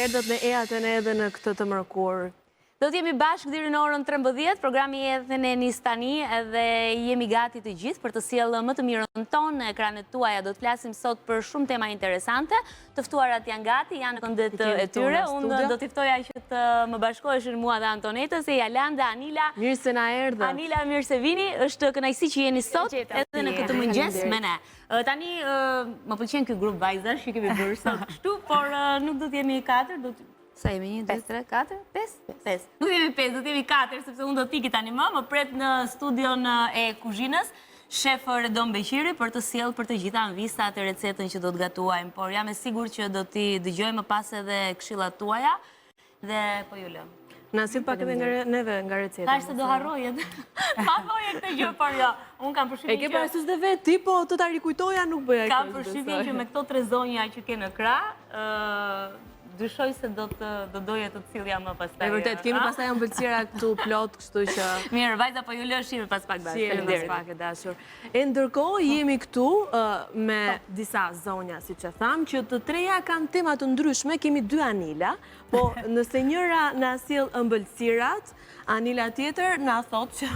erdhët në Eja te ne edhe në këtë të mërkurë. Do të jemi bashkë deri në orën 13, programi Eja te ne nis tani edhe jemi gati të gjithë për të sjellë më të mirën tonë në ekranet tuaja. Do të flasim sot për shumë tema interesante. Të ftuarat janë gati, janë në këndet e tyre. Unë do t'i ftoja që të më bashkoheshin mua dhe Antonetës, e Jalanda, Anila. Mirë se na erdhët. Anila, mirë se vini. Është kënaqësi që jeni sot edhe në këtë mëngjes me ne. Tani, më pëlqen ky grup vajzash që kemi bërë sot kështu, por nuk do të jemi katër, do të... Sa jemi? 1, 2, 3, 4, 5? 5. Nuk jemi 5, do të jemi 4, sepse unë do të iki tani më, më pret në studion e kuzhinës, shef Redon Beqiri për të sjellë për të gjitha amvisat e recetën që do të gatuajmë, por jam e sigurt që do t'i dëgjoj më pas edhe këshillat tuaja, Dhe po ju lë. Na sill pak edhe nga neve nga receta. Thashë se do harroje. Ma thoje këtë gjë, por jo. Unë kam përshtypjen që... E ke parasysh dhe vetë ti, po të ta rikujtoja nuk bëja këtë. Kam përshtypjen që me këto tre zonja që ke në krah, dyshoj se do të do doje të të sillja më pastaj. E vërtet, kemi pastaj ëmbëlsira këtu plot, kështu që... Mirë, vajza po ju lë shihemi pas pak bashkë. Shihemi pas pak e dashur. E ndërkohë jemi këtu me disa zonja, siç e thamë, që të treja kanë tema të ndryshme, kemi dy Anila, po nëse njëra na sjell ëmbëlsirat, Anila tjetër na thotë që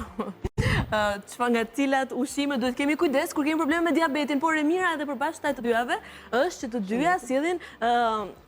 çfarë nga cilat ushqime duhet kemi kujdes kur kemi probleme me diabetin, por e mira edhe përbashkëta e të dyjave është që të dyja sjellin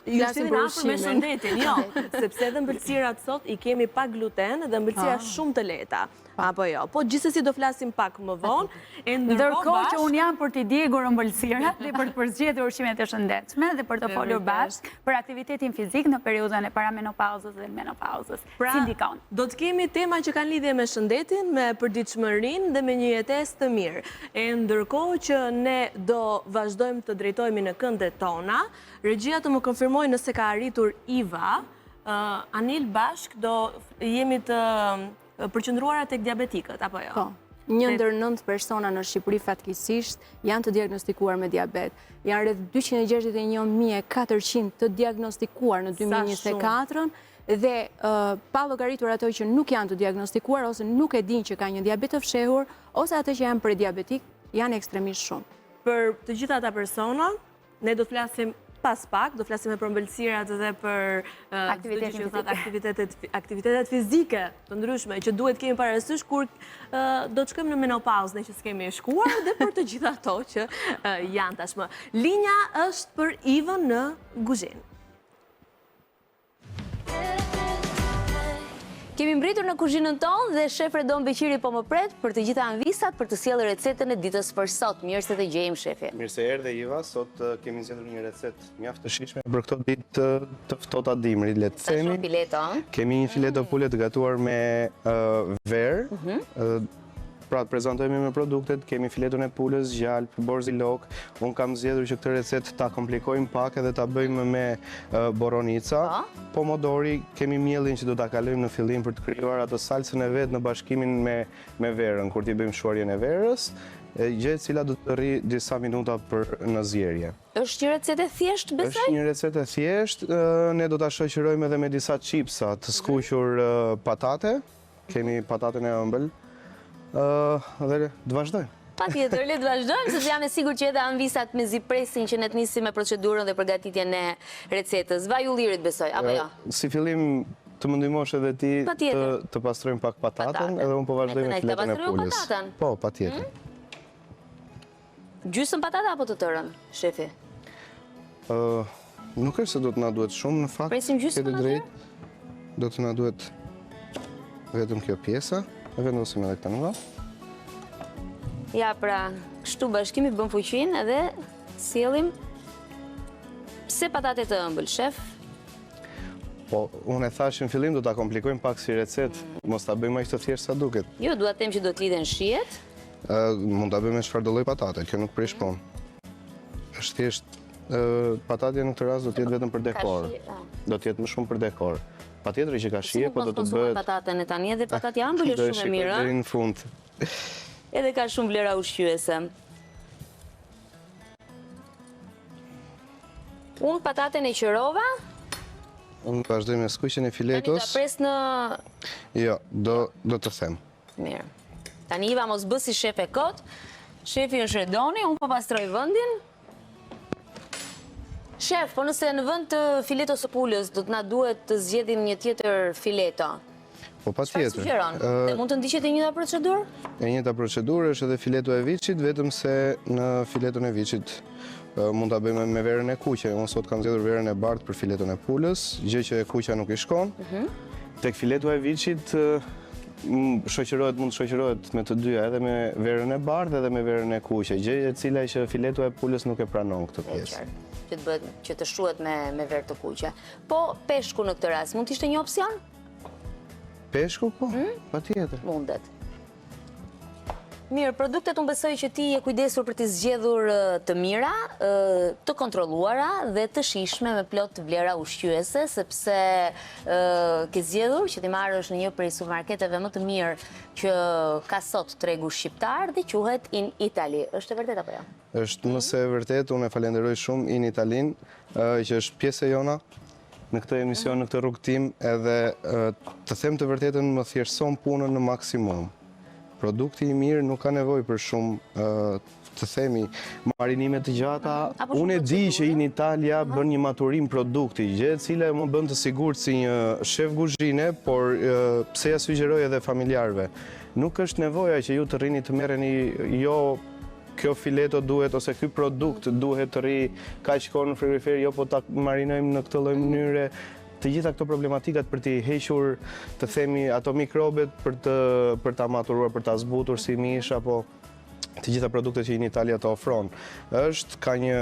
ju sjellin afër me shëndetin, jo, sepse edhe ëmbëlsirat sot i kemi pa gluten dhe ëmbëlsira ah. shumë të lehta. Apo jo. Po gjithsesi do flasim pak më vonë. E ndërkohë që unë jam për t'i djegur ëmbëlsirat dhe për të përzgjedhur ushqimet e shëndetshme dhe për të folur bashkë për aktivitetin fizik në periudhën e paramenopauzës dhe menopauzës. Pra, si ndikon? Do të kemi tema që kanë lidhje me shëndetin, me përditshmërinë dhe me një jetesë të mirë. E ndërkohë që ne do vazhdojmë të drejtohemi në këndet tona, regjia të më konfirmojë nëse ka arritur Iva, Anil bashkë do jemi të përqendruara tek diabetikët, apo jo? Po. Një ndër nëntë persona në Shqipëri fatkeqësisht janë të diagnostikuar me diabet. Janë rreth 261.400 të diagnostikuar në 2024 dhe pa llogaritur ato që nuk janë të diagnostikuar ose nuk e dinë që ka një diabet të fshehur ose ato që janë prediabetik janë ekstremisht shumë. Për të gjitha ata persona, Ne do të flasim pas pak, do flasim e për ëmbëlsirat dhe për aktivitetet, aktivitetet fizike të ndryshme që duhet kemi parasysh kur do të shkojmë në menopauzë, ne që s'kemi shkuar dhe për të gjitha ato që janë tashmë. Linja është për Ivën në kuzhinë. Kemi mbërritur në kuzhinën tonë dhe shef Redon Beqiri po më pret për të gjitha amvisat për të sjellë recetën e ditës për sot. Mirë se të gjejmë shefi. Mirë se erdhe Iva, sot kemi zgjedhur një recetë mjaft të shijshme për këto ditë të ftohta dimrit, le të themi. Fileto. Kemi një fileto pule të gatuar me verë. Mhm. Pra, të prezantojmë me produktet, kemi fileton e pulës, gjalpë, borzilok. Unë kam zgjedhur që këtë recetë ta komplikojmë pak edhe ta bëjmë me boronica. Po. Pomodori, kemi miellin që do ta kalojmë në fillim për të krijuar atë salcën e vet në bashkimin me me verën, kur t'i bëjmë shuarjen e verës, gjë e cila do të rri disa minuta për në zierje. Është një recetë e thjeshtë, besoj? Është një recetë e thjeshtë, ne do ta shoqërojmë edhe me disa çipsa të skuqur patate. Kemi pataten e ëmbël. Dhe të vazhdojmë. Patjetër, le të vazhdojmë, sepse jam e sigurt që edhe amvisat mezi presin që ne të nisim me procedurën dhe përgatitjen e recetës. Vaj ullirit besoj, apo jo? Si fillim të më ndihmosh edhe ti të pastrojmë pak pataten, edhe unë po vazhdoj me fileton e pulës. Po, patjetër. Hmm? Gjysëm patate apo të tërën, shefi? Nuk është se do të na duhet shumë në fakt. Presim gjysmën atë? Do të na duhet vetëm kjo pjesa. E vendosim edhe këtë në vapë. Ja pra, kështu bashkimi bën fuqinë edhe sjellim pse patate të ëmbël, shef? Po, unë e thashë në fillim do ta komplikojmë pak si recetë, mos ta bëjmë aq të thjeshtë sa duket. Jo, dua të them që do të lidhen shijet. Mund ta bëjmë me çfarëdo lloj patate, kjo nuk prish punë. Është thjesht patatja në këtë rast do të jetë vetëm për dekor. Do të jetë më shumë për dekor. Patjetër që ka shije, po do të bëhet. Pataten e tani edhe patatja e ëmbël është shumë e mirë, ëh. Deri në fund. Edhe ka shumë vlera ushqyese. Unë pataten e qërova. Unë vazhdoj me skuqjen e filetos. Tani ta pres në Jo, do do të them. Mirë. Tani Iva mos bë si shefe kot. Shefi është Redoni, unë po pastroj vendin. Shef, po nëse në vend të filetos së pulës do të na duhet të zgjedhim një tjetër fileto. Po patjetër. Çfarë sugjeron? Dhe mund të ndiqet e njëjta procedurë? E njëjta procedurë është edhe fileto e viçit, vetëm se në fileton e viçit mund ta bëjmë me verën e kuqe. Unë sot kam zgjedhur verën e bardhë për fileton e pulës, gjë që e kuqja nuk i shkon. Mhm. Tek fileto e viçit shoqërohet mund të shoqërohet me të dyja, edhe me verën e bardhë edhe me verën e kuqe, gjë e cila që fileto e pulës nuk e pranon këtë pjesë. Që të bëhet që të shuhet me me verë të kuqe. Po peshku në këtë rast mund të ishte një opsion? Peshku po, hmm? patjetër. Mundet. Mirë, produktet unë besoj që ti je kujdesur për t'i zgjedhur të mira, të kontrolluara dhe të shijshme me plot vlera ushqyese, sepse ke zgjedhur që t'i marrësh në një prej supermarketeve më të mirë që ka sot tregu shqiptar dhe quhet In Italy. Është e vërtetë apo jo? Është më se e vërtetë, unë e falenderoj shumë In Italyn, që është pjesë e jona në këtë emision, në këtë rrugëtim, edhe të them të vërtetën më thjeshtëson punën në maksimum. Produkti i mirë nuk ka nevojë për shumë të themi marinime të gjata. Unë e di që In Italia bën një maturim produkti, gjë e cila më bën të sigurt si një shef kuzhine, por pse ja sugjeroj edhe familjarëve. Nuk është nevoja që ju të rrini të merreni jo kjo fileto duhet ose ky produkt duhet të rri kaq kohë në frigorifer, jo po ta marinojmë në këtë lloj mënyre. Të gjitha këto problematikat për t'i hequr, të themi, ato mikrobet për të për ta maturuar, për ta zbutur si mish apo të gjitha produktet që In Italia të ofron. Është ka një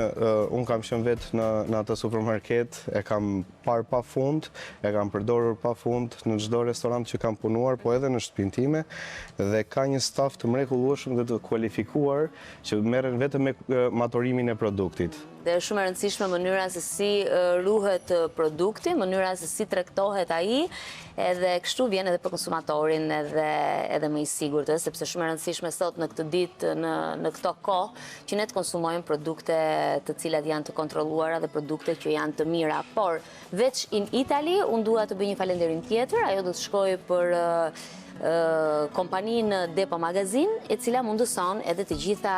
unë kam qenë vetë në në atë supermarket, e kam parë pa fund, e kam përdorur pa fund në çdo restorant që kam punuar, po edhe në shtëpinë time dhe ka një staf të mrekullueshëm dhe të kualifikuar që merren vetëm me maturimin e produktit. Dhe është shumë e rëndësishme mënyra se si ruhet produkti, mënyra se si tregtohet ai, edhe kështu vjen edhe për konsumatorin edhe edhe më i sigurt, ëh, sepse shumë e rëndësishme sot në këtë ditë, në në këto kohë që ne të konsumojmë produkte të cilat janë të kontrolluara dhe produkte që janë të mira. Por veç In Italy, unë dua të bëj një falënderim tjetër, ajo do të shkojë për kompaninë Depo Magazine, e cila mundëson edhe të gjitha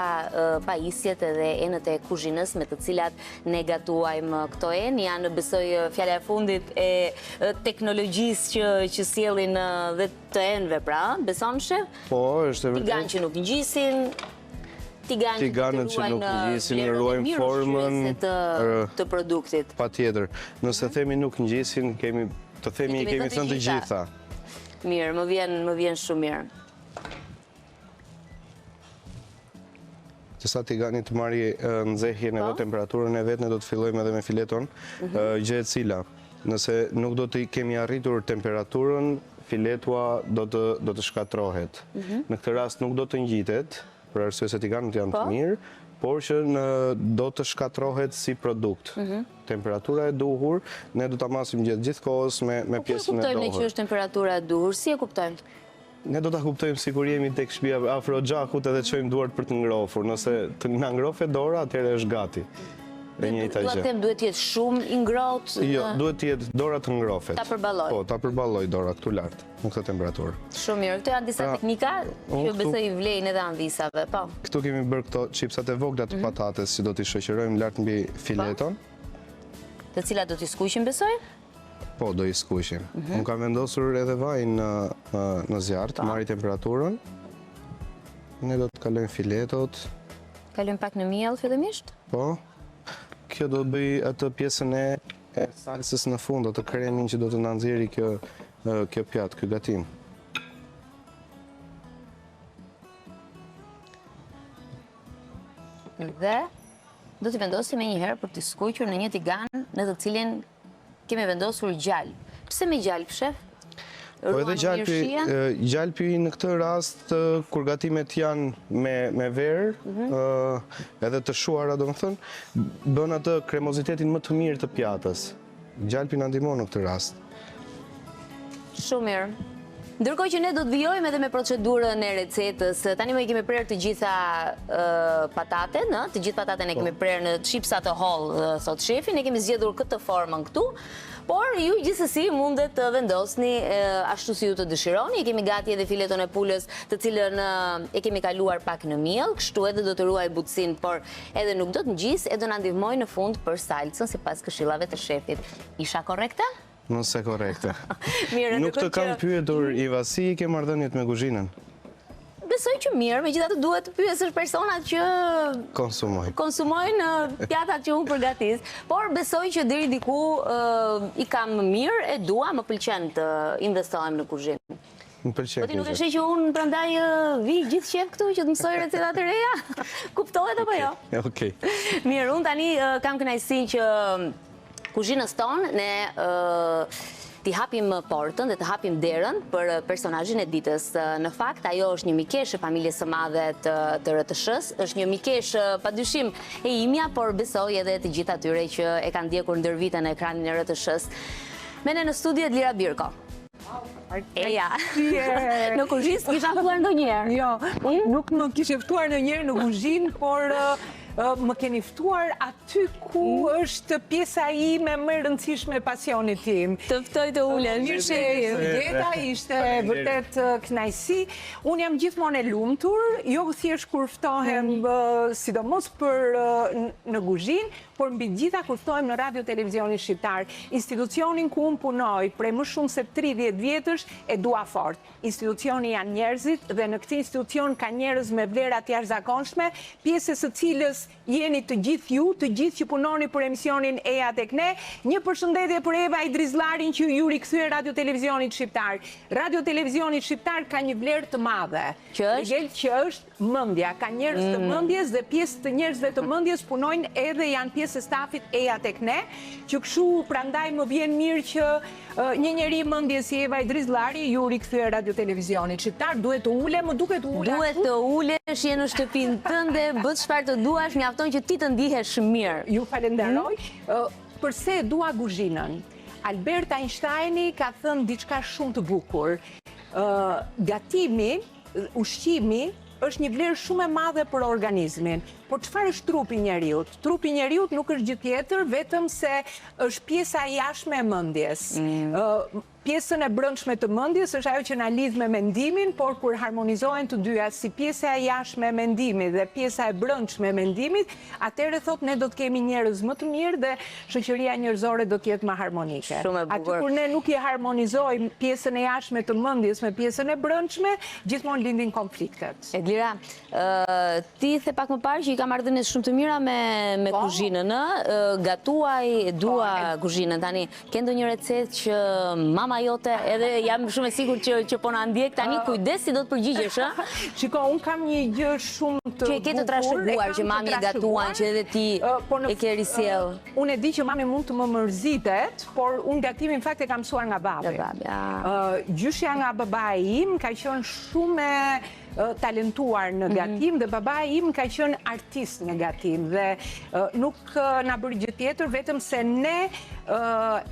pajisjet edhe enët e kuzhinës me të cilat ne gatuajmë këto enë. Janë, besoj, fjala e fundit e teknologjisë që, që sjellin dhe të enëve, pra, beson shef? Po, është e vërtetë. Tiganë që nuk ngjisin, tiganë që nuk ngjisin, ruajnë formën të, të produktit. Patjetër. Nëse themi nuk ngjisin, kemi të themi i kemi thënë të gjitha. Mirë, më vjen, më vjen shumë mirë. Që sa tigani të marri nxehjen edhe po. temperaturën e vet, ne do të fillojmë edhe me fileton, mhm. gjë e cila, nëse nuk do të kemi arritur temperaturën, filetua do të, do të shkatërrohet. Mhm. Në këtë rast nuk do të ngjitet, për arsye se tiganët janë të po. mirë, por që në, do të shkatërrohet si produkt. Mhm. Temperatura e duhur, ne do ta masim gjatë gjithë kohës me me po pjesën e dohur. Po ku e kuptojmë ne që është temperatura e duhur? Si e kuptojmë? Ne do ta kuptojmë sikur jemi tek shtëpia afër oxhakut edhe çojmë duart për të ngrofur. Nëse të na ngrofet dora, atëherë është gati. E njëjta gjë. Dua të them duhet të jetë shumë i ngrohtë. Jo, duhet të jetë dora të ngrofet. Ta përballojë. Po, ta përballojë dora këtu lart, në këtë temperaturë. Shumë mirë. Këto janë disa pra, teknika që besoj i vlejnë edhe amvisave, po. Këtu kemi bërë këto çipsat e vogla të mhm. patates që do t'i shoqërojmë lart mbi fileton. Po. Të cilat do t'i skuqim besoj? Po, do i skuqim. Mhm. Unë kam vendosur edhe vajin në në zjarr, të po. marri temperaturën. Ne do të kalojmë filetot. Kalojmë pak në miell fillimisht? Po. Kjo do të bëjë atë pjesën e e salsës në fund, atë kremin që do të na nxjerrë kjo kjo pjatë, ky gatim. Dhe do t'i vendosim menjëherë për t'i skuqur në një tigan në të cilin Kemi vendosur gjalpë. Pse me gjalpë, shef? Po edhe gjalpi, gjalpi në këtë rast, kur gatimet janë me, me verë, mhm. edhe të shuara, domethënë, bën atë kremozitetin më të mirë të pjatës. Gjalpi na ndihmon në këtë rast. Shumë mirë. Ndërkohë që ne do të vijojmë edhe me procedurën e recetës, tani më i kemi prerë të gjitha patatet, në, të gjithë pataten e kemi po. prerë në çipsa të hollë, thotë shefi, ne kemi zgjedhur këtë formën këtu. Por ju gjithsesi mundet të vendosni ashtu si ju të dëshironi. E kemi gati edhe fileton e pulës, të cilën e kemi kaluar pak në miell, kështu edhe do të ruajë butësinë, por edhe nuk do të ngjisë e do na ndihmojë në fund për salcën sipas këshillave të shefit. Isha korrekte? Më se korrekte. Mirë, Nuk të kam pyetur, Iva, si i ke marrëdhëniet me kuzhinën? Besoj që mirë, megjithatë duhet të pyesësh personat që konsumojnë konsumojnë pjatat që unë përgatis. Por besoj që deri diku i kam mirë, e dua, më pëlqen të investohem në kuzhinë. Më pëlqen. Po ti nuk e sheh që unë prandaj vij gjithë qejf këtu që të mësoj receta të reja? Kuptohet apo jo? Okej. Mirë, unë tani kam kënaqësinë që kuzhinës tonë ne t'i hapim portën dhe të hapim derën për personazhin e ditës. Në fakt, ajo është një mikeshë e familjes së madhe të, të RTSH-së, është një mikeshë padyshim e imja, por besoj edhe të gjithë atyre që e kanë ndjekur ndër vite në ekranin e RTSH-së. Me ne në studio Edlira Birko. Eja, në kuzhinë s'të kisha ftuar ndonjëherë. Jo, hmm? nuk më kishe ftuar ndonjëherë në kuzhinë, por më keni ftuar aty ku hmm? është pjesa ime më e rëndësishme e pasionit tim. Të ftoj të ulesh. Mirë se ju gjeta, ishte vërtet kënaqësi. Unë jam gjithmonë e lumtur, jo thjesht kur ftohem, hmm. sidomos për në kuzhinë, por mbi të gjitha kur ftohem në Radio Televizionin Shqiptar, institucionin ku unë punoj prej më shumë se 30 vjetësh e dua fort. Institucioni janë njerëzit dhe në këtë institucion ka njerëz me vlera të jashtëzakonshme, pjesë e së cilës jeni të gjithë ju, të gjithë që punoni për emisionin Eja tek ne. Një përshëndetje për Eva Idrizllarin që iu rikthye Radio Televizionit Shqiptar. Radio Televizioni Shqiptar ka një vlerë të madhe. Që është? Që është Mendja, ka njerëz të mendjes dhe pjesë të njerëzve të mendjes punojnë edhe janë pjesë e stafit Eja tek ne, që kështu prandaj më vjen mirë që një njeri i mendjes si Eva Idrizllari iu rikthye Radio Televizionit Shqiptar, duhet të ulem, më duket u ula Duhet të ulesh, je në shtëpinë tënde, bën çfarë të duash, mjafton që ti të ndihesh mirë. Ju falenderoj. Përse e dua kuzhinën? Albert Einsteini ka thënë diçka shumë të bukur. Gatimi Ushqimi është një vlerë shumë e madhe për organizmin. Por çfarë është trupi i njeriut? Trupi i njeriut nuk është gjë tjetër, vetëm se është pjesa e jashtme e mendjes. Mm. Pjesën e brendshme të mendjes është ajo që na lidh me mendimin, por kur harmonizohen të dyja si pjesa e jashtme e mendimit dhe pjesa e brendshme e mendimit, atëherë thotë ne do të kemi njerëz më të mirë dhe shoqëria njerëzore do të jetë më harmonike. Shumë e bukur. Aty kur ne nuk i harmonizojmë pjesën e jashtme të mendjes me pjesën e brendshme, gjithmonë lindin konfliktet. Edlira, ti the pak më parë që i ke marrëdhëniet shumë të mira me me po. kuzhinën, ë? Gatuaj, e dua po, kuzhinën tani. Ke ndonjë recetë që mama jote, edhe jam shumë e sigurt që që po na ndjek tani, kujdes si do të përgjigjesh, ë? Shiko, unë kam një gjë shumë të Që e ke të trashëguar, që mami e gatuan, që edhe ti po e ke risjellë. Unë e di që mami mund të më mërzitet, por unë gatimin në fakt e kam mësuar nga babi. Nga babi, a. Gjyshja nga babai im ka qenë shumë e talentuar në mhm. gatim dhe babai im ka qenë artist në gatim dhe nuk na bëri gjë tjetër vetëm se ne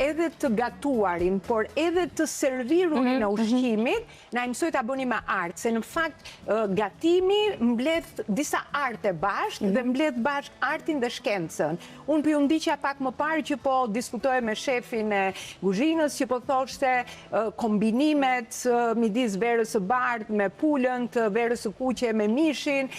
edhe të gatuarin, por edhe të servirurin mhm, e mhm. ushqimit, na e mësoi ta bënim me art, se në fakt gatimi mbledh disa arte bashkë dhe mbledh bashkë artin dhe shkencën. Unë po ju ndiqja pak më parë që po diskutoje me shefin e kuzhinës që po thoshte kombinimet midis verës së bardhë me pulën, të verës së kuqe me mishin,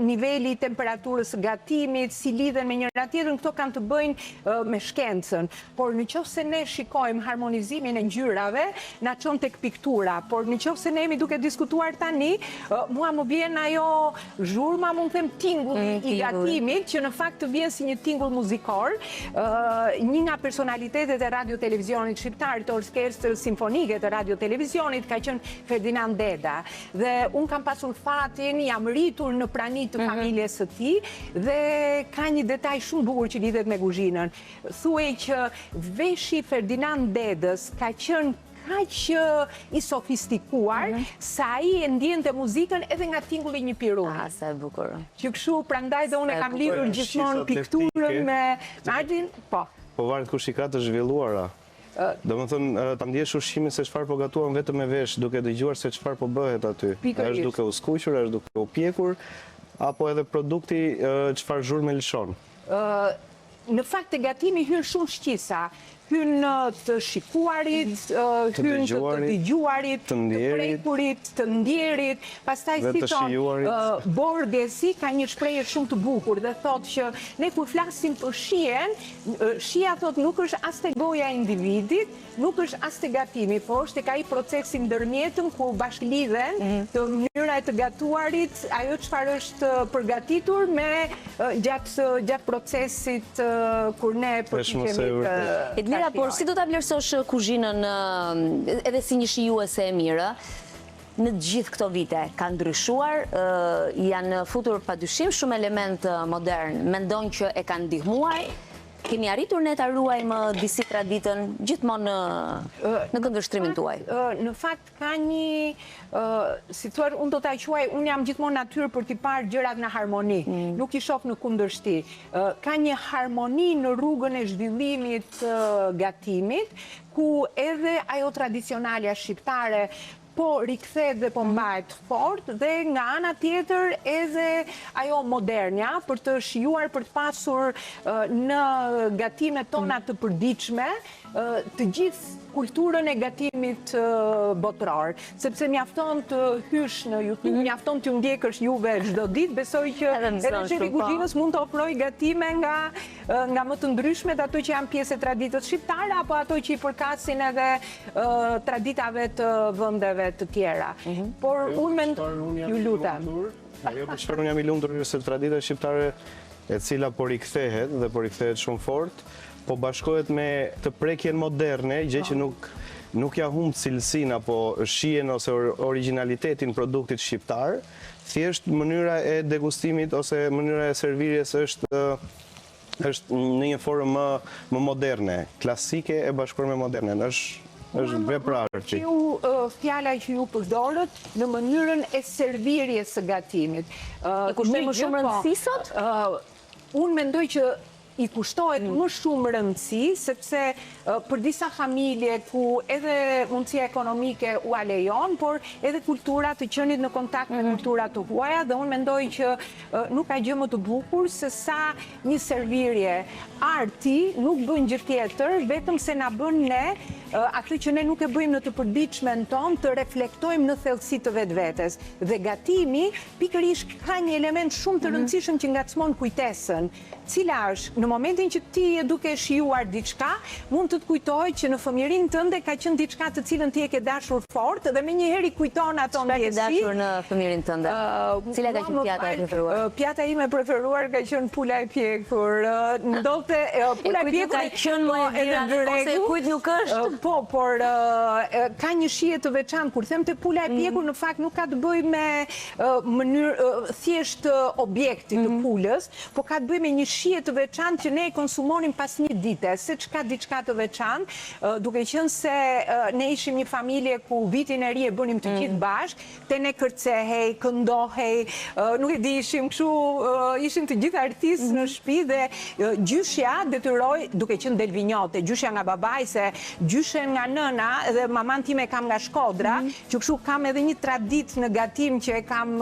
niveli i temperaturës së gatimit, si lidhen me njëra tjetrën, këto kanë të bëjnë me shkencën. Por në qoftë se ne shikojmë harmonizimin e ngjyrave, na çon tek piktura, por në qoftë se ne jemi duke diskutuar tani, mua më vjen ajo zhurma, mund të them tingulli mm, i gatimit, që në fakt të vjen si një tingull muzikor, një nga personalitetet e Radio Televizionit Shqiptar, të Orkestrës Simfonike të Radio Televizionit ka qenë Ferdinand Deda. Dhe unë kam pasur fatin, jam rritur në prani të mhm. familjes së tij dhe ka një detaj shumë bukur që lidhet me kuzhinën. Thuhej që veshi i Ferdinand Dedës ka qenë kaq i sofistikuar, mhm. sa ai e ndjente muzikën edhe nga tingulli i një piruni. Ah, sa e bukur. Që kështu, prandaj dhe unë e kam lidhur gjithmonë pikturën me artin, po. Po varet kush i ka të zhvilluara. Domethënë, ta ndjesh ushqimin se çfarë po gatuan vetëm me vesh, duke dëgjuar se çfarë po bëhet aty. Është duke u skuqur, është duke u pjekur, apo edhe produkti çfarë zhurme lëshon. Në fakt te gatimi hyn shumë shqisa. Hyn në të shikuarit, hyn të të dëgjuarit, të prekurit, të ndjerit, pastaj si thonë, Borgesi ka një shprehje shumë të bukur dhe thotë që ne kur flasim për shijen, shija thotë nuk është as te goja e individit, nuk është as te gatimi, po është tek ai procesi i ndërmjetëm ku bashkëlidhen të mënyra e të gatuarit, ajo çfarë është përgatitur me gjatë gjatë procesit kur ne përpiqemi të Edlira, por si do ta vlerësosh kuzhinën edhe si një shijuese e mirë? Në të gjithë këto vite ka ndryshuar, janë futur padyshim shumë elementë modernë, mendon që e kanë ndihmuar Kemi arritur ne ta ruajmë disi traditën gjithmonë në këndvështrimin tuaj? Në fakt ka një, si thua, unë do ta quaj, unë jam gjithmonë natyrë për t'i parë gjërat në harmoni, mm. nuk i shoh në kundërshti. Ka një harmoni në rrugën e zhvillimit të gatimit, ku edhe ajo tradicionalja shqiptare po rikthehet dhe po mbahet fort dhe nga ana tjetër edhe ajo modernja për të shijuar për të pasur në gatimet tona të përditshme të gjithë kulturën e gatimit botëror, sepse mjafton të hysh në YouTube, mhm. mjafton t'ju ndjekësh juve çdo ditë, besoj që edhe shefi i po. kuzhinës mund të ofrojë gatime nga nga më të ndryshmet, ato që janë pjesë e traditës shqiptare apo ato që i përkasin edhe traditave të vendeve të tjera. Mhm. Por unë mendoj, ju lutem. Ajo për çfarë unë jam i lumtur është se tradita shqiptare e cila po rikthehet dhe po rikthehet shumë fort, po bashkohet me të prekjen moderne, gjë që po. nuk nuk ja humb cilësinë apo shijen ose origjinalitetin produktit shqiptar, thjesht mënyra e degustimit ose mënyra e servirjes është është në një formë më më moderne, klasike e bashkuar me modernen. Është është vepër arti. Ju fjala që ju përdorët në mënyrën e servirjes së gatimit. I kushtoj më shumë po, rëndësi sot? Unë mendoj që i kushtohet mm. më shumë rëndësi, sepse për disa familje ku edhe mundësia ekonomike ua lejon, por edhe kultura të qenit në kontakt me mm. kultura të huaja, dhe unë mendoj që Nuk ka gjë më të bukur se sa një servirje. Arti nuk bën gjë tjetër, vetëm se na bën ne, atë që ne nuk e bëjmë në të përditshmen tonë, të reflektojmë në thellësi të vetvetes. Dhe gatimi, pikërisht ka një element shumë të mhm. rëndësishëm që ngacmon kujtesën. Cila është, në momentin që ti je duke shijuar diçka, mund të të kujtohet që në fëmijërinë tënde ka qenë diçka të cilën ti e ke dashur fort dhe menjëherë i kujton ato ndjesi. Çfarë ke dashur në fëmijërinë tënde? Cila ka qenë pjata e preferuar? Pjata ime e preferuar ka qenë pula e pjekur. Ndodhte pula e pjekur ka qenë më e mira, ose e kujt nuk është? Po, por ka një shije të veçantë. Kur them te pula e mm. pjekur, në fakt nuk ka të bëjë me mënyrë thjesht objektit të mm. pulës, Po ka të bëjë me një shije të veçantë që ne e konsumonim pas një dite, seç ka diçka të veçantë, duke qenë se ne ishim një familje ku vitin e ri e bënim të gjithë bashkë, te ne kërcehej, këndohej, nuk e di, ishim kështu, ishim të gjithë artistë në shtëpi dhe gjyshja detyroi, duke qenë delvinjote, gjyshja nga babai se gjyshen nga nëna dhe mamanë time e kam nga Shkodra, që kështu kam edhe një traditë në gatim që e kam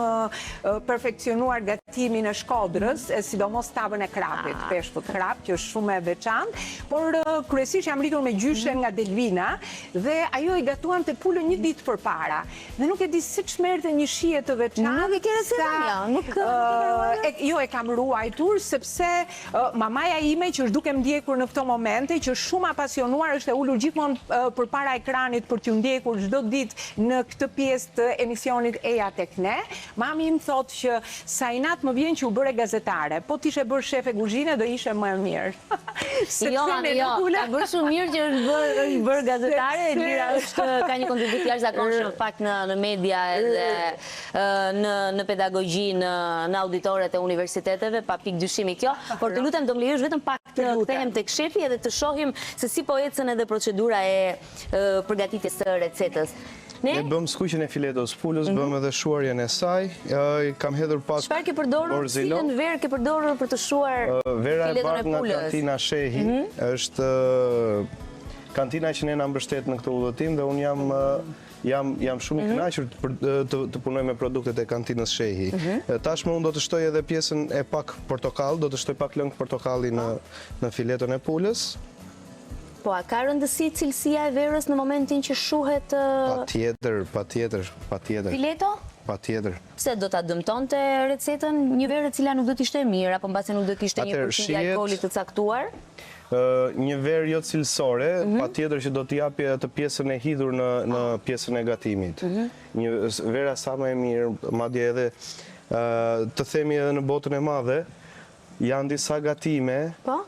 perfeksionuar gatimin e Shkodrës, e sidomos tavën e krapit, ah. peshkut krap, që është shumë e veçantë, por kryesisht jam rritur me gjyshen nga Delvina dhe ajo e gatuante pulën një ditë përpara. Dhe nuk e di se ç'merrte një shije të veçantë. Nuk e ke recetën, jo, nuk e Jo, e kam ruajtur sepse mamaja ime që është duke më ndjekur në këto momente, që është shumë apasionuar, është e ulur gjithmonë përpara ekranit për t'ju ndjekur çdo ditë në këtë pjesë të emisionit Eja tek ne. Mami im thotë që sa inat më vjen që u bëre gazetare, po të ishe bërë shefe kuzhine do ishe më e mirë. Sepse jo, mami, jo, ka bërë shumë mirë që është bërë është bërë gazetare, Edlira është ka një kontribut të jashtëzakonshëm në fakt në në media edhe në në pedagogji, në në auditoret e universiteteve, pa pikë dyshimi kjo, por të lutem do më lejosh vetëm pak të kthehem tek shefi edhe të shohim se si po ecën edhe procedura e përgatitjes së recetës. Ne bëmë skuqjen e filetos pulës, mhm. bëmë edhe shuarjen e saj. Kam hedhur pak Çfarë ke përdorur? Cilën verë ke përdorur për të shuar fileton e pulës? Vera e bardhë nga kantina Shehi mhm. është kantina që ne na mbështet në këtë udhëtim dhe unë jam jam jam shumë i mhm. kënaqur të të punoj me produktet e kantinës Shehi. Tashmë unë do të shtoj edhe pjesën e pak portokall, do të shtoj pak lëng portokalli në në fileton e pulës. Po a ka rëndësi cilësia e verës në momentin që shuhet Patjetër, patjetër, patjetër. Fileto? Patjetër. Pse do ta dëmtonte recetën një verë e cila nuk do të ishte e mirë apo mbase nuk do të kishte një përqindje alkooli të caktuar? Një verë jo cilësore, patjetër që do të japi atë pjesën e hidhur në në pjesën e gatimit. Një vera sa më e mirë, madje edhe të themi edhe në botën e madhe, janë disa gatime po?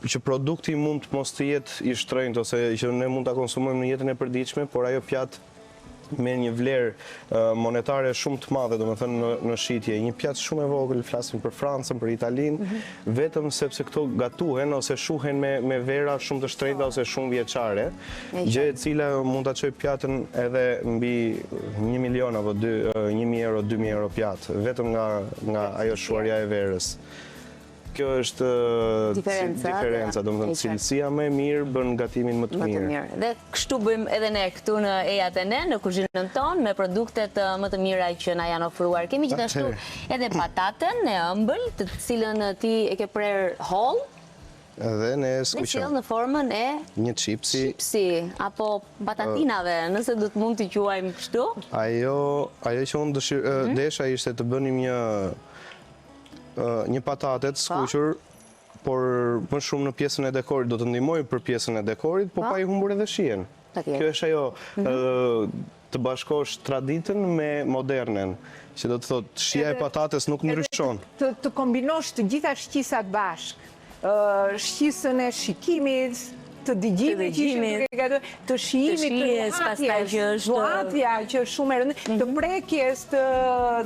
që produkti mund të mos të jetë i shtrenjtë ose që ne mund ta konsumojmë në jetën e përditshme, por ajo pjatë merr një vlerë monetare shumë të madhe, domethënë në, në shitje. Një pjatë shumë e vogël, flasim për Francën, për Italinë, mm -hmm. vetëm sepse këto gatuhen ose shuhen me, me vera shumë të shtrenjta ose shumë vjeçare, gjë e cila mund ta çojë pjatën edhe mbi 1 milion apo 2, 1000 euro, 2000 euro pjatë, vetëm nga, nga ajo shuarja e verës. Kjo është diferenca, diferenca domethënë cilësia më e mirë bën gatimin më të mirë. Më të mirë. Dhe kështu bëjmë edhe ne këtu në Eja te ne, në kuzhinën tonë, me produktet më të mira që na janë ofruar. Kemi gjithashtu edhe pataten e ëmbël, të cilën ti e ke prerë hollë. Dhe ne e skuqëm. Dhe sjell në formën e një çipsi. Çipsi apo patatinave, nëse do të mund t'i quajmë kështu. Ajo, ajo që unë dëshir, mhm. desha ishte të bënim një një patate të skuqur, por më shumë në pjesën e dekorit, do të ndihmojë për pjesën e dekorit, po pa i humbur edhe shijen. Kjo është ajo, mhm. të bashkosh traditën me modernen, që do të thotë shija e patates nuk ndryshon. Të kombinosh të gjitha shqisat bashkë, shqisën e shikimit, të dëgjimit që ishim duke gatuar, të shijimit, të nuhatjes, nuhatja që është shumë e rëndësishme, të mhm. prekjes, të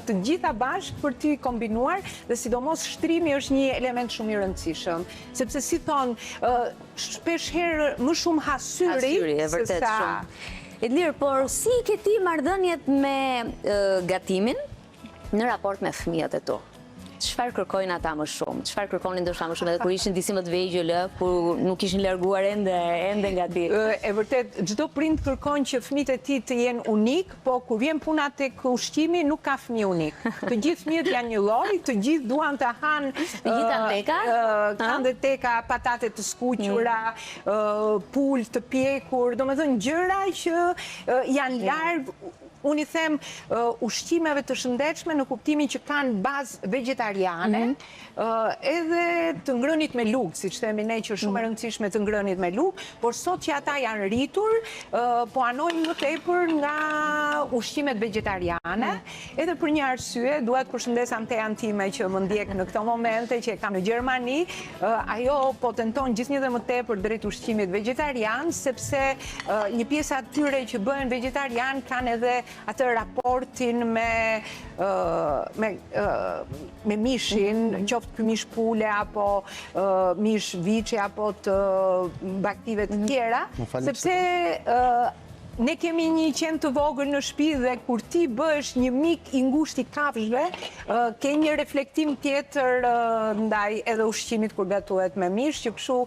të gjitha bashkë për t'i kombinuar dhe sidomos shtrimi është një element shumë i rëndësishëm, sepse si thonë, shpesh herë më shumë ha syri, se sa Edlir, por si i ke ti marrëdhëniet me gatimin në raport me fëmijët e tu? Çfarë kërkojnë ata më shumë? Çfarë kërkonin ndoshta më shumë edhe kur ishin disi më të vegjël, ë, kur nuk ishin larguar ende ende nga ti? E vërtetë, çdo prind kërkon që fëmijët e tij të jenë unikë, po kur vjen puna tek ushqimi nuk ka fëmijë unik. Të gjithë fëmijët janë njëlloj, të gjithë duan të hanë Të gjithë kanë teka? Kanë dhe teka, patate të skuqura, pulë të pjekur, domethënë gjëra që janë larg Unë i them ushqimeve të shëndetshme në kuptimin që kanë bazë vegjetariane, mhm. edhe të ngrënit me lugë, siç themi ne që është shumë e mhm. rëndësishme të ngrënit me lugë, por sot që ata janë rritur, po anojnë më tepër nga ushqimet vegjetariane, mhm. edhe për një arsye, dua të përshëndes Antean time që më ndjek në këto momente që e kam në Gjermani, ajo po tenton gjithnjë dhe më tepër drejt ushqimit vegjetarian, sepse Një pjesë atyre që bëhen vegjetarianë kanë edhe atë raportin me me me mishin, mhm. qoftë ky mish pule apo mish viçi apo të bagëtive të mhm. tjera, sepse ne kemi një qen të vogël në shtëpi dhe kur ti bëhesh një mik i ngushtë i kafshëve, ke një reflektim tjetër ndaj edhe ushqimit kur gatuhet me mish, që kështu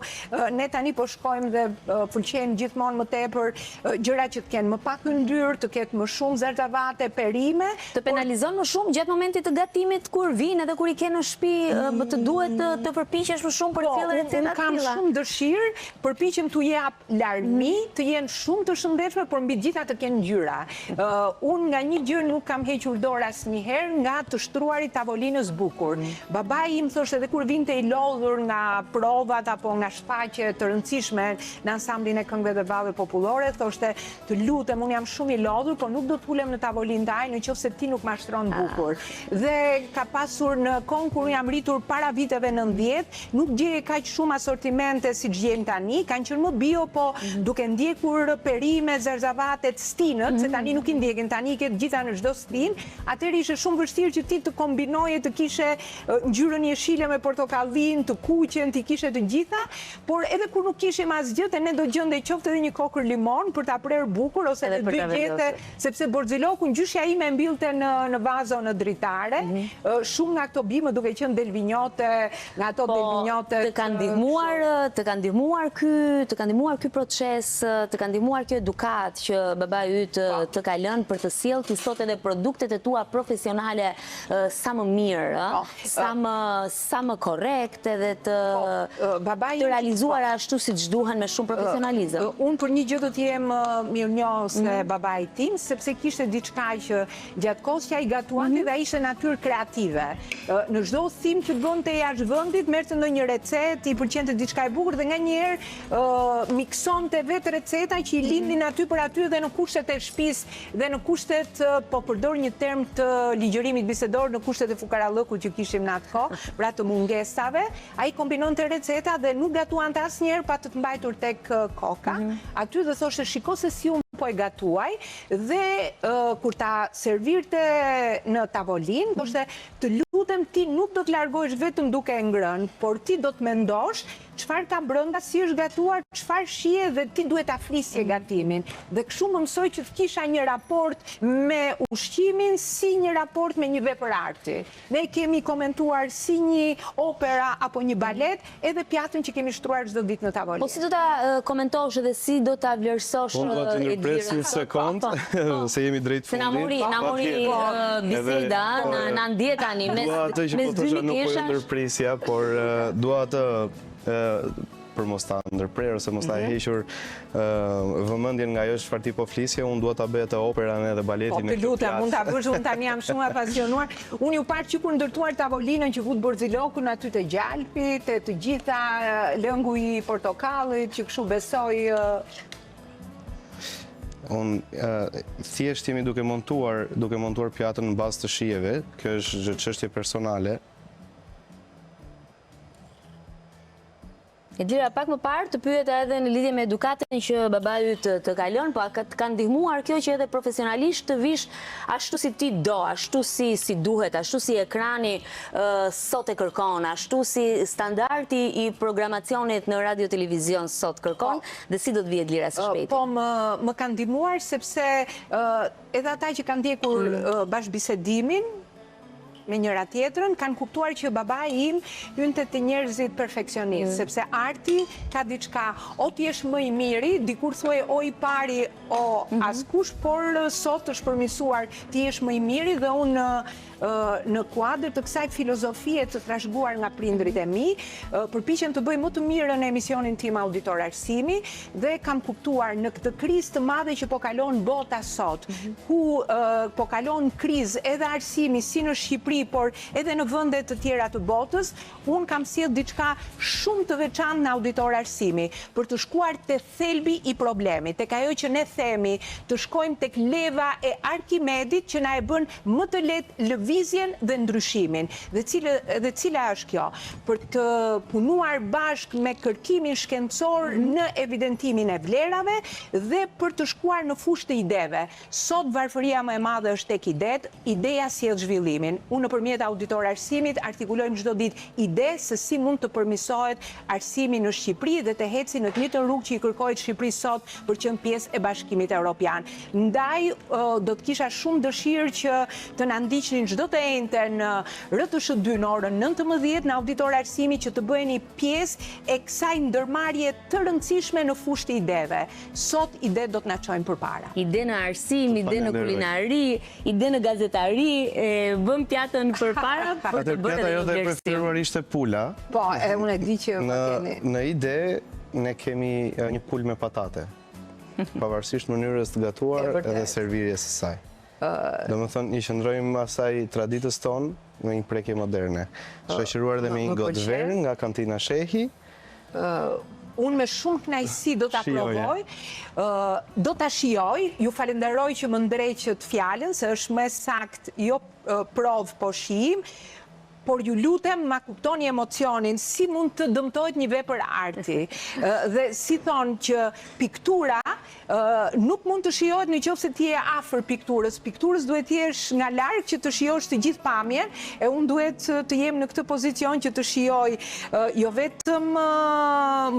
Ne tani po shkojmë dhe pëlqejmë gjithmonë më tepër gjëra që të kenë më pak yndyrë, të ketë më shumë zarzavate, perime. Të penalizon më shumë gjatë momentit të gatimit kur vijnë edhe kur i ke në shtëpi, të duhet të përpiqesh më shumë për të sjellë receta të tilla. Po, unë kam shumë dëshirë, përpiqem t'u jap larmi, të jenë shumë të shëndetshme, por mbi të gjitha të kenë ngjyra. Unë nga një gjë nuk kam hequr dorë asnjëherë nga të shtruarit tavolinës bukur. Babai im thoshte edhe kur vinte i lodhur nga provat apo nga shfaqje të rëndësishme në ansamblin e këngëve dhe valleve popullore, thoshte, të lutem, unë jam shumë i lodhur, por nuk do të ulem në tavolinë të në qoftë se ti nuk ma shtron bukur. Dhe ka pasur në kohën kur unë jam rritur para viteve 90, nuk gjeje kaq shumë asortimente siç gjejmë tani, kanë qenë më bio, po duke ndjekur perimet, zarzavatet, stinët, se tani nuk i ndjekin, tani i ke të gjitha në çdo stinë, Atëherë ishte shumë vështirë që ti të kombinoje të kishe ngjyrën jeshile me portokallinë, të kuqen, t'i kishe të gjitha, por edhe kur nuk kishim asgjë, te ne do gjendej qoftë edhe një kokërr limon për ta prerë bukur ose edhe dy gjethe, sepse borzilokun gjyshja ime e mbillte në në vazo në dritare, shumë nga këto bimë duke qenë delvinjote, nga ato po, delvinjote të kanë ndihmuar, të kanë ndihmuar ky, të ka ndihmuar ky proces, të ka ndihmuar kjo edukatë. edukatë që babai yt po. të ka lënë për të sjellë ti sot edhe produktet e tua profesionale sa më mirë, ë? Po. Sa më sa më korrekt edhe të po, babai të realizuara ashtu siç duhen me shumë profesionalizëm. Unë për një gjë do të jem mirënjohëse mm. babait tim, sepse kishte diçka që Gjatë kohës që ai gatuante dhe ai ishte natyrë kreative. Në çdo udhëtim që bënte jashtë vendit, merrte ndonjë recetë, i pëlqente diçka e bukur dhe nganjëherë miksonte vetë receta që i lindnin aty për aty dhe në kushtet e shtëpisë dhe në kushtet, po përdor një term të ligjërimit bisedor, në kushtet e fukarallëkut që kishim në atë kohë, pra të mungesave, ai kombinonte receta dhe nuk gatuante asnjëherë pa të të mbajtur tek koka, aty dhe thoshte shiko se si unë po e gatuaj Dhe kur ta servirte në tavolinë, thoshte, të lutem ti nuk do të largohesh vetëm duke e ngrënë, por ti do të mendosh çfarë ka brenda, si është gatuar, çfarë shije dhe ti duhet ta flisje gatimin. Dhe kështu më mësoi që të kisha një raport me ushqimin si një raport me një vepër arti. Ne e kemi komentuar si një opera apo një balet edhe pjatën që kemi shtruar çdo ditë në tavolinë. Po si do ta komentosh dhe si do ta vlerësosh Unë dua të ndërpres një sekondë, se jemi drejt fundit. Se na mori, na mori biseda, na na ndje tani mes Dua atë që po thosha nuk po ju ndërprisja, por dua atë për mos ta ndërprerë ose mos ta mhm. hequr vëmendjen nga ajo çfarë ti po flisje, unë dua ta bëj atë operën edhe baletin po, të lutem, mund ta bësh, unë tani jam shumë e apasionuar. Unë ju pashë që kur ndërtuat tavolinën që vutë borzilokun aty te gjalpi, te të gjitha lëngu i portokallit, që kështu besoj Unë thjesht jemi duke montuar, duke montuar pjatën në bazë të shijeve, kjo është çështje personale. Edlira, pak më parë të pyeta edhe në lidhje me edukatën që babai yt të ka lënë, po a të ka ndihmuar kjo që edhe profesionalisht të vish ashtu si ti do, ashtu si si duhet, ashtu si ekrani sot e kërkon, ashtu si standardi i programacionit në radio televizion sot kërkon, po. dhe si do të vijë Edlira së shpejti? Po, më, më ka ndihmuar sepse edhe ata që kanë ndjekur mm. bashkëbisedimin, me njëra tjetrën, kanë kuptuar që babai im hynte te njerëzit perfeksionistë, mm. sepse arti ka diçka, o të jesh më i miri, dikur thuhej o i pari, o mm -hmm. askush, por sot është përmirësuar të jesh më i miri dhe unë në, në kuadër të kësaj filozofie të trashëguar nga prindërit e mi, përpiqem të bëj më të mirën në emisionin tim Auditor Arsimi dhe kam kuptuar në këtë krizë të madhe që po kalon bota sot, mm -hmm. ku po kalon krizë edhe arsimi si në Shqipëri, por edhe në vende të tjera të botës, unë kam sjellë diçka shumë të veçantë në Auditor Arsimi, për të shkuar te thelbi i problemit, tek ajo që ne themi, të shkojmë tek leva e Arkimedit që na e bën më të lehtë lëvizjen dhe ndryshimin. Dhe cilë, dhe cila është kjo? Për të punuar bashkë me kërkimin shkencor në evidentimin e vlerave dhe për të shkuar në fushë të ideve. Sot varfëria më e madhe është tek idetë, ideja sjell zhvillimin. Unë nëpërmjet Auditor Arsimit artikulojmë çdo ditë ide se si mund të përmirësohet arsimi në Shqipëri dhe të eci në të njëjtën rrugë që i kërkohet Shqipërisë sot për qenë pjesë e Bashkimit Europian. Ndaj do të kisha shumë dëshirë që të na ndiqnin çdo të enjte në RTSH 2 në orën 19 në Auditor Arsimi që të bëheni pjesë e kësaj ndërmarrje të rëndësishme në fushë të ideve. Sot idetë do të na çojnë përpara. Ide në arsim, ide në kulinari, ide në gazetari, e vëmë pjatën përpara për të bërë edhe një vlerësim. Pjata jote e preferuar ishte pula. Po, e unë e di që po keni. Në ide ne kemi një pulë me patate. Pavarësisht mënyrës të gatuar edhe servirjes së saj. Domethënë, i qëndrojmë asaj traditës tonë me një prekje moderne. Shoqëruar dhe me një gotë verë nga kantina Shehi. Unë me shumë kënaqësi do ta provoj, do ta shijoj, ju falenderoj që më ndreqët fjalën, se është më e saktë jo provë, po shijim, por ju lutem ma kuptoni emocionin, si mund të dëmtohet një vepër arti. Dhe si thonë që piktura nuk mund të shijohet në qoftë se ti je afër pikturës. Pikturës duhet të jesh nga larg që të shijosh të gjithë pamjen, e unë duhet të jem në këtë pozicion që të shijoj jo vetëm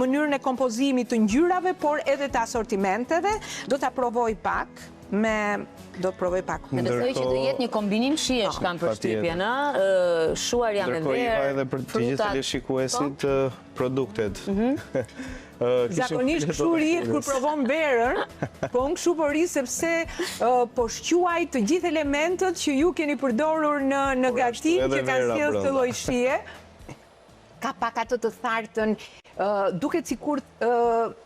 mënyrën e kompozimit të ngjyrave, por edhe të asortimenteve. Do ta provoj pak. Me, do të provoj pak. Dhe besoj që do jetë një kombinim shijesh, kam përshtypjen, ë, shuarja me verë, frutat. Ndërkohë, edhe për të gjithë teleshikuesit po. produktet. Mhm. Zakonisht kështu rrihet kur provon verën, po unë kështu po rri sepse po shquaj të gjithë elementët që ju keni përdorur në në gatim që kanë sjellë këtë lloj shije. Ka pak atë të thartën, duket sikur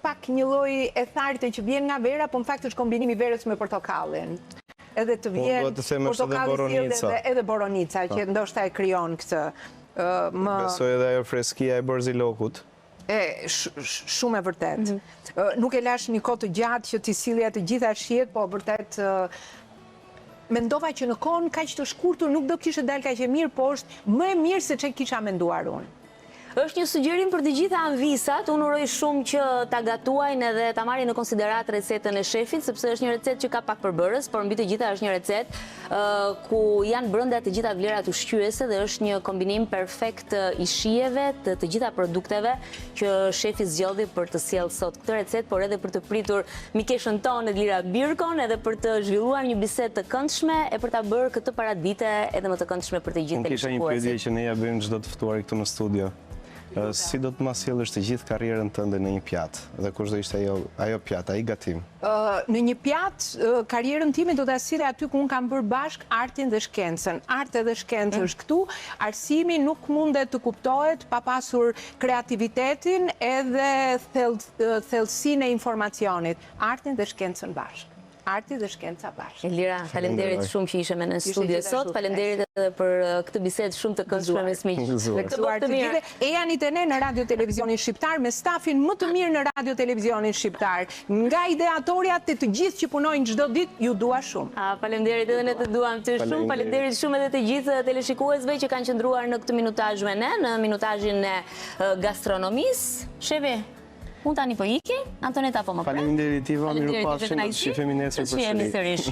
pak një lloj e tharte që vjen nga vera, po në fakt është kombinimi i verës me portokallin. Edhe të po, vjen portokalli sjell edhe boronica që ndoshta e krijon këtë. Besoj edhe ajo freskia e borzilokut. E, shumë e vërtetë. Mhm. Nuk e lashë një kohë të gjatë që t'i sillja të gjitha shijet, po vërtet mendova që në kohën kaq të shkurtër nuk do kishte dalë kaq e mirë, po është më e mirë se ç'e kisha menduar unë. Është një sugjerim për të gjitha amvisat, unë uroj shumë që ta gatuajnë edhe ta marrin në konsideratë recetën e shefit, sepse është një recetë që ka pak përbërës, por mbi të gjitha është një recetë ku janë brenda të gjitha vlerat ushqyese dhe është një kombinim perfekt i shijeve të të gjitha produkteve që shefi zgjodhi për të sjellë sot këtë recetë, por edhe për të pritur mikeshën tonë Edlira Birkon, edhe për të zhvilluar një bisedë të këndshme e për ta bërë këtë paradite edhe më të këndshme për të gjithë teleshikuesit. Unë kisha një pyetje që ne ia bëjmë çdo të ftuari këtu në studio. Si do të ma sjellësh të gjithë karrierën tënde në një pjatë? Dhe kush do ishte ajo ajo pjatë, ai gatim? Në një pjatë, karrierën time do ta sillja aty ku unë kam bërë bashkë artin dhe shkencën. Art edhe shkencë është këtu. Arsimi nuk mundet të kuptohet pa pasur kreativitetin edhe thellësinë e informacionit. Artin dhe shkencën bashkë. Arti dhe shkenca bashkë. Elira, faleminderit shumë që ishe me ne në studio sot. Faleminderit edhe për këtë bisedë shumë të këndshme mes miqsh. Gëzuar të gjithëve. Ejani te ne në Radio Televizionin Shqiptar me stafin më të mirë në Radio Televizionin Shqiptar. Nga ideatorja te të gjithë që punojnë çdo ditë, ju dua shumë. Faleminderit edhe ne të duam ty shumë. Faleminderit shumë edhe të gjithë teleshikuesve që kanë qëndruar në këtë minutazh me ne, në minutazhin e gastronomisë. Shefi, unë tani po iki, Antoneta po më pret. Faleminderit Iva, mirupafshim, do të shihemi nesër përsëri. Shihemi sërish.